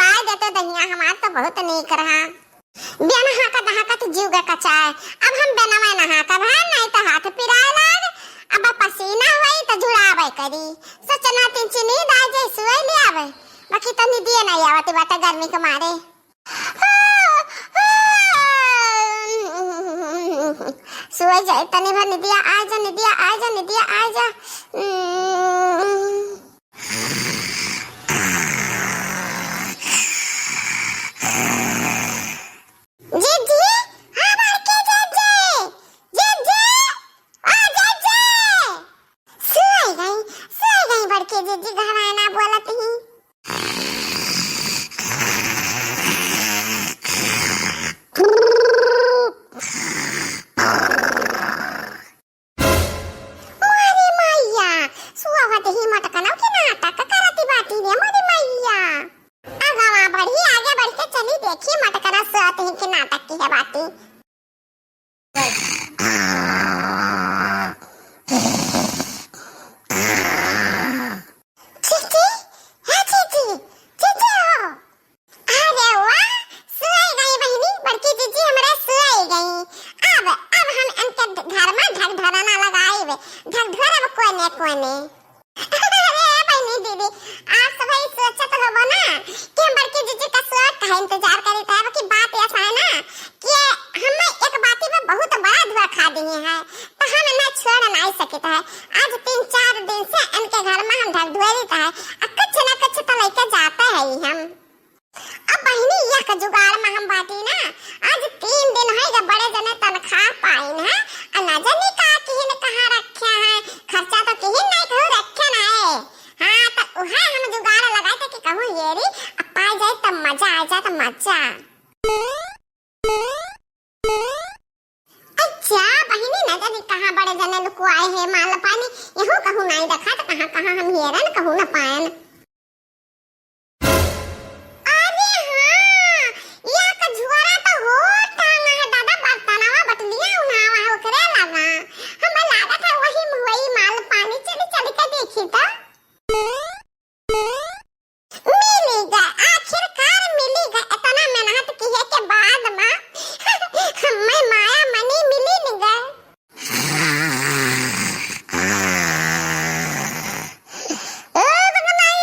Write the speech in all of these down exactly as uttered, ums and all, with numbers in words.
आय देते दहिया, हमार तो बहुत नीक रहा। बिना हाकत हाकत जीव के कचाए। अब हम बिनवे ना हाकब है, नहीं तो हाथ पिराए लाग। अब पसीना हुई तो जुड़ावे करी। सोचना तीन चीनी दाई जे सुई ले आवे। बाकी तो निदिए नहीं आवत बाटे गर्मी के मारे। सुई जाए तनी भर निदिया आ जा, निदिया आ जा, निदिया आ जा। जीजी, हाँ बड़की जीजी, जीजी, ओ जीजी। सोई गई, सोई गई बड़की जीजी, घरवा ना बोलत ही। मोरी मैया, सुअवत ही मटकनौ के नाटक करती बाटी रे मोरी मैया। अगवा बढ़ी, आगे बढ़ के चली देखी मटकना सुअत ही के नाटक की है बाटी। जीजी, हे जीजी, जीजी हो। अरे वाह, सुआई गई बहिनी, बड़की जीजी हमरा सुआई गई। अब, अब हम इनके घर में ढकढोरना लगाइब, ढकढोरब कोने कोने। अरे बहिनी दीदी, आप सभी सोचत होबो ना कि हम बड़की जीजी का सुआई का इंतजार करी, तब की बात ऐसा है ना कि हम एक बाती पे बहुत बड़ा धोखा दिए हैं, तो हम ना छोड़ नहीं सकते हैं। आज तीन चार दिन से इनके घर में हम ढकढोरी का है, आ कुछ ना कुछ तो लेके जाते हैं ही हम। अब बहिनी, यह जुगाड़ में हम बाटी ना, आज तीन दिन है जब बड़े जने तनख्वाह पाइन है, आ ना जानी का किहिन कहाँ रखे हैं, खर्चा तो किहिन नहीं कहूँ रखे ना है। हाँ, तो उहे हम जुगाड़ लगाए थे कि कहूँ येरी, अब पाए जाए तब मजा आ जाए, तो मजा। अच्छा, बहिनी ना जानी कहाँ बड़े जने लुकुआए हैं माल पानी, यहू कहूँ नहीं देखा, तो कहाँ कहाँ हम येरन कहूँ न पाएन। अरे हाँ, या का झुआरा तो हो टांगा है दादा, बर्तनवा बटलिया उन्हावा है ओकरे लगा। हमें लागत है वही में होई माल पानी, चली चली के देखी तो। मिली गए, आखिरकार मिली गए, इतना मेहनत किए के बाद में हमें माया मनी मिली न गए। ओ बंगलाई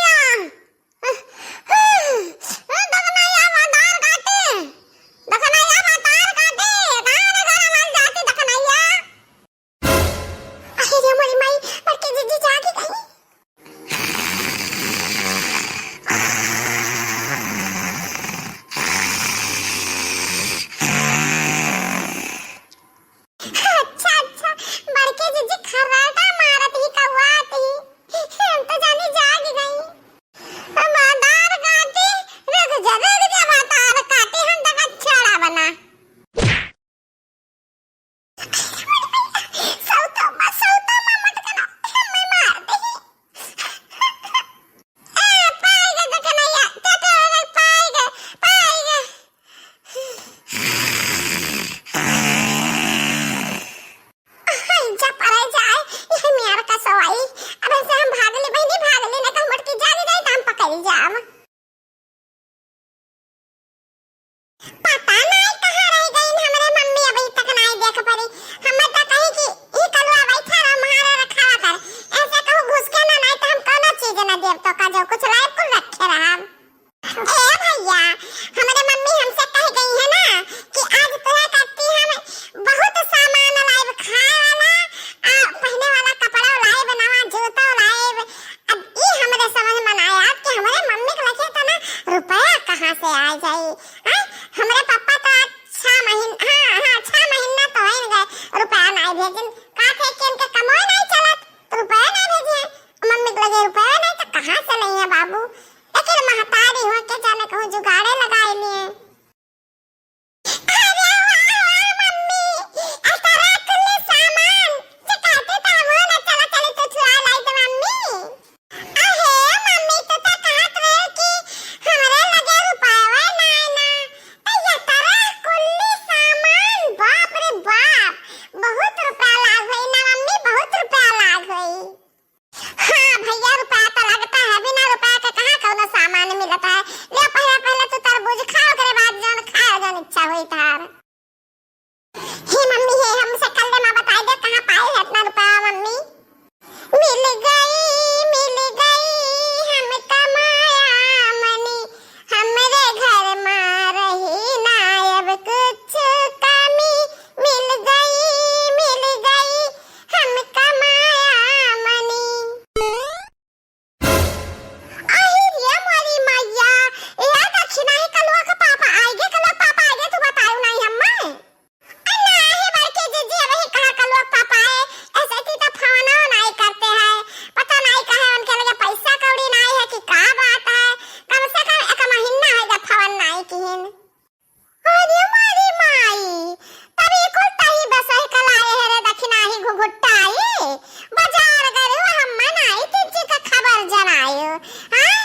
आयो, हाँ?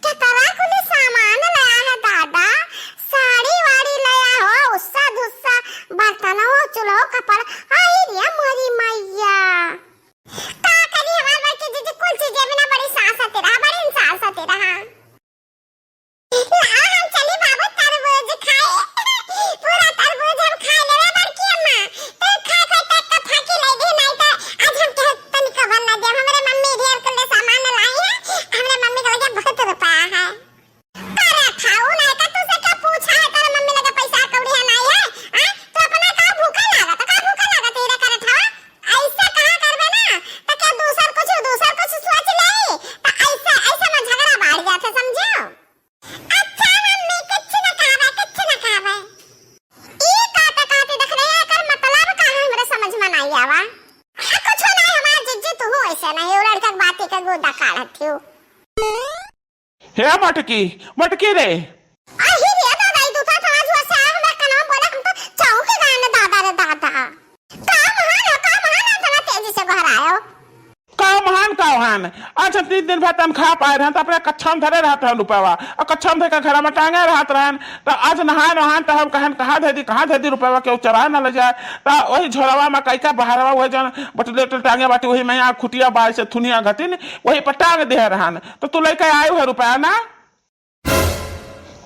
केतना कुल सामान लाया है दादा, साड़ी वाड़ी लाया हो, उस्सा धुस्सा, बर्तन हो, चूल्हो, कपड़ा, आई रे मोरी मैया। का करी हमार बड़की जीजी, कुल चीजें बिना बड़ी सासत रहा, बड़ी सासत रहा। ला हम चली बाबू तरबूज खाए। पूरा तरबूज हम खा लेबे बड़की अम्मा। तू खा खा तक का फाकी ले दे, नहीं तो आज हम के तनिक बन ना दे। हमरे मम्मी ढेर कुल सामान लाई है, हमरे मम्मी के लगे बहुत रुपया है। अरे खाऊ नहीं का, तुझसे क्या पूछा है, तेरे मम्मी लगे पैसा कौड़ी है नहीं है? हाँ? तो अपना का भूखा लागत, का भूखा लागत है रे करे था? ऐसा कहा करबे ना, तो क्या दूसर कुछ, दूसर कुछ सोच ले, तो ऐसे, ऐसे में झगड़ा बढ़ जात है, समझो? अच्छा मम्मी, कुछ न कहबे, कुछ न कहबे। ई कहते कहते देख रहे हैं, एकर मतलब का है, हमरे समझ में नहीं आवा। आ, कुछ नहीं, हमार जिज्जी, तू हो ऐसे नहीं, वो लड़का के बात के गुद्दा काढ़त थियो। हे मटकी, मटकी रे। अही रे दादा, ई दूसरा समाज हुआ से आया, हमरा कनवा बोले, हम तो चौंक गए ना दादा रे दादा। का महान हो, का महान हो, इतना तेजी से गोहरायो? का महान, का महान? अच्छा, तीन दिन भर तनख्वाह पाए रहन, त अपने कच्छा में धरे रहत रहन रुपयवा, और कच्छा में धर के घरा में टांगे रहत रहन, त आज नहाए नहान, त हम कहन, "कहाँ धे दी, कहाँ धे दी रुपयवा, केहू चराए न ले जाए।" त वही झोरवा में कई का बहरवा, वही जन बटुले टांगे बाटी, वही में यहाँ खुटिया बाई से थुनिया घटिन, वही पर टांग दे रहन। तो तू लेके आयु है रुपया ना,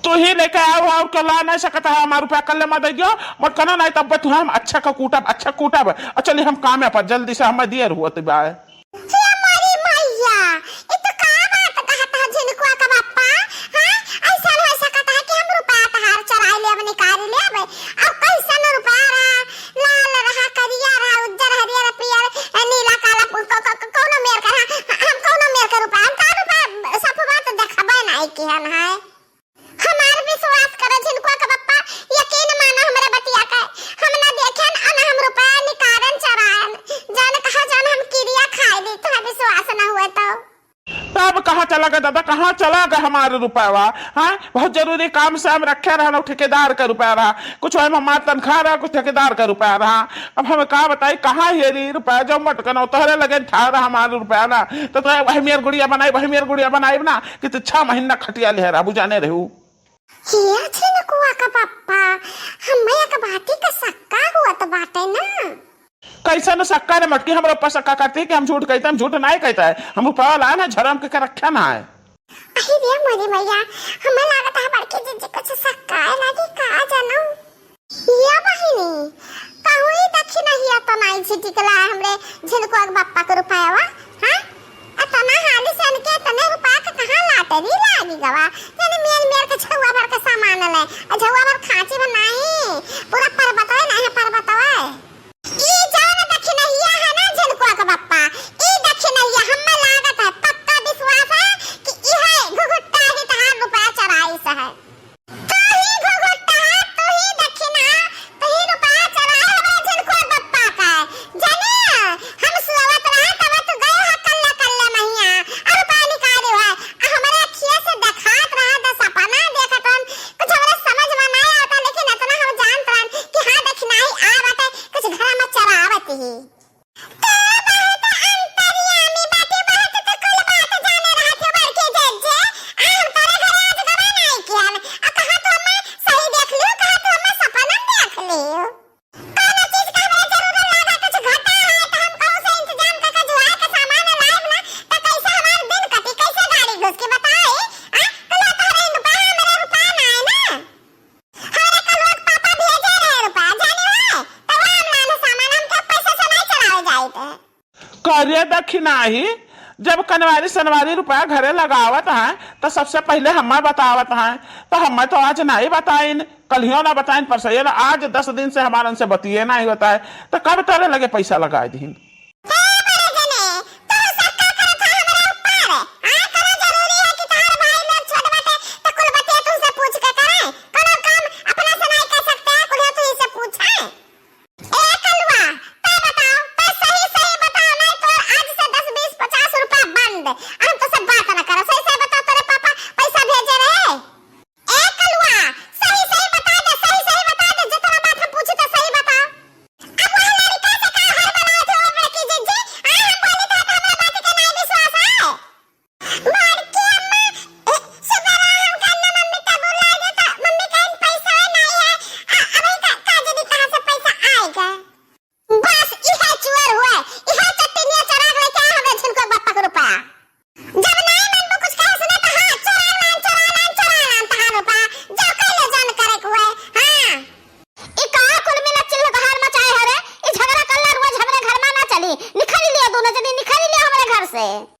तू ही लेके आयु है, और के ला नहीं सकत है। हमार रुपया कल ले मत दे दियो, मत कहना, नहीं तब तू हम अच्छा का कूटब, अच्छा कूटब। और चली हम कामे पर, जल्दी से हमें दिए रहुआ तो बाय। हे मोरी मैया, ई तो का बात कहत है झिनकुआ का बापा? हाँ, ऐसा हो सकत है कि हम रुपया तहार चुराई लेब, निकाल लेब। अब कैसन रुपया रहा, लाल रहा, करिया रहा, उज्जर, हरियर, पियर, नीला, काला, क-, क-, क-, कौनो मेर का रहा? हम कौनो मेर का रुपया, हम का रुपया सफवा तो देखबे नहीं किहन है। हमार विश्वास करो झिनकुआ के पप्पा, यकीन मानो हमरे बतिया के। हम ना देखेन और ना हम रुपया निकालन चरायन। जान कहा जान हम किरिया खाए दी, तोहे विश्वास ना हुए तो। तब कहाँ चला गया दादा, कहाँ चला गया हमार रुपयवा? हाँ, बहुत जरूरी काम से हम रखे रहन ठेकेदार का रुपया रहा, कुछ वही हमार तनख्वाह रहा, कुछ ठेकेदार का रुपया रहा। अब हम का बताई, कहाँ हेरी रुपया, जो मटकनो तोहरे लगे था रहा हमार रुपया ना, तो, तो वही मेर गुड़िया बनाई, वही मेर गुड़िया बनाई ना, कि तू छह महीना खटिया ले रहा, बुझाने रहू। हे झिनकुआ का पप्पा, हमें एक बाती का शक्का हुआ तो बाटे ना। कैसन शक्का रे मटकी, हमरा ऊपर शक्का करती कि हम झूठ कहते, हम झूठ नहीं कहते है, हम रुपया लाए ना, झरम के, के रखे ना है। अरे रे मोरी मैया, हमें लागत है बड़की जीजी कुछ शक्का है लागी का जानू। ये बहिनी, कहूँ ही दक्षिणहिया तो नहीं छिटिकला हमरे झिनकुआ के बप्पा के रुपयावा, हाँ? अतना हाली से अनके तने रुपया के कहाँ लाटरी लागी गवा? जाने मेर मेर के झउआ भर के सामान ले, आ झउआ भर खाँची भर नहीं, पूरा परबतवे नहीं है, परबतवे। ई जौन दखिनहिया है ना झिनकुआ के बप्पा, ई दखिनहिया हम्मे लागत है, पक्का विश्वास है कि इहे घुघुट्टा ही तहार रुपया चराइस है। तू ही घुघुट्टा है, तू ही दखिना, तू ही रुपया चराए हमरे झिनकुआ बप्पा का। जाने, हम सुअवत रहा तब तू गए है कल्ले कल्ले महिया, और रुपया निकाले है। आ हमरे अखिया से देखात रहा, द सपना देखत रहन, कुछ हमरे समझ में नहीं आवता, लेकिन इतना हम जानत रहन कि हाँ, दखिनाही आवत है, कुछ घर में चरावत ही। तू बहुत अंतर्यामी बाटे, बहुत तो कुल बात जाने रहत है बड़की जज्जे। आ हम तोरे घरे आज गवा नहीं किहन। आ कहाँ तू अम्मा सही देख लियो, कहाँ तू अम्मा सपना देख लियो। कौनो चीज का हमरा जरूरत लागा, कुछ घटा है, तो हम कहूँ से इंतजाम करके जुआ के सामान लाइब ना, तो कैसे हमार दिन कटी, कैसे गाड़ी घुस के बताए? आ, कल तोहरे रुपया, मेरे रुपया ना है ना। हमरे कलुआ के पापा भेजे रहे रुपया, जाने हुए? तो वो हम लाने सामान, हम क्या पैसा से नहीं चलावे जाइत है। करे दखिनाही, जब कनवारी सनवारी रुपया घरे लगावत हैं, तो सबसे पहले हमें बतावत हैं, तो हमें तो आज नहीं बताइन, कलियो ना बताइन, परसैया ना, आज दस दिन से हमारन से बतिये नहीं होता है, तो कब तोरे लगे पैसा लगाए दीन? हे बड़े जने, तू शक्का करत है हमरे ऊपर? हाँ, करो जरूरी है कि तोहार भाई लोग छोट बाटे, तो कुल बतिया तुमसे पूछ के करे? कौनो काम अपना से नहीं कर सकते हैं, कुल तू ही से पूछे? ए कलुआ, तै बताओ, तै सही सही बताओ, नहीं तो आज से दस, बीस, पचास रुपया बंद। हम तो से बात ना करो, सही सही बताओ, तोरे पापा पैसा भेजे रहे? ए कलुआ, सही सही बता दे, सही सही बता दे, जितना बात हम पूछी तो सही बता। अब वह लड़का से का हर बनाए थे, वो ते।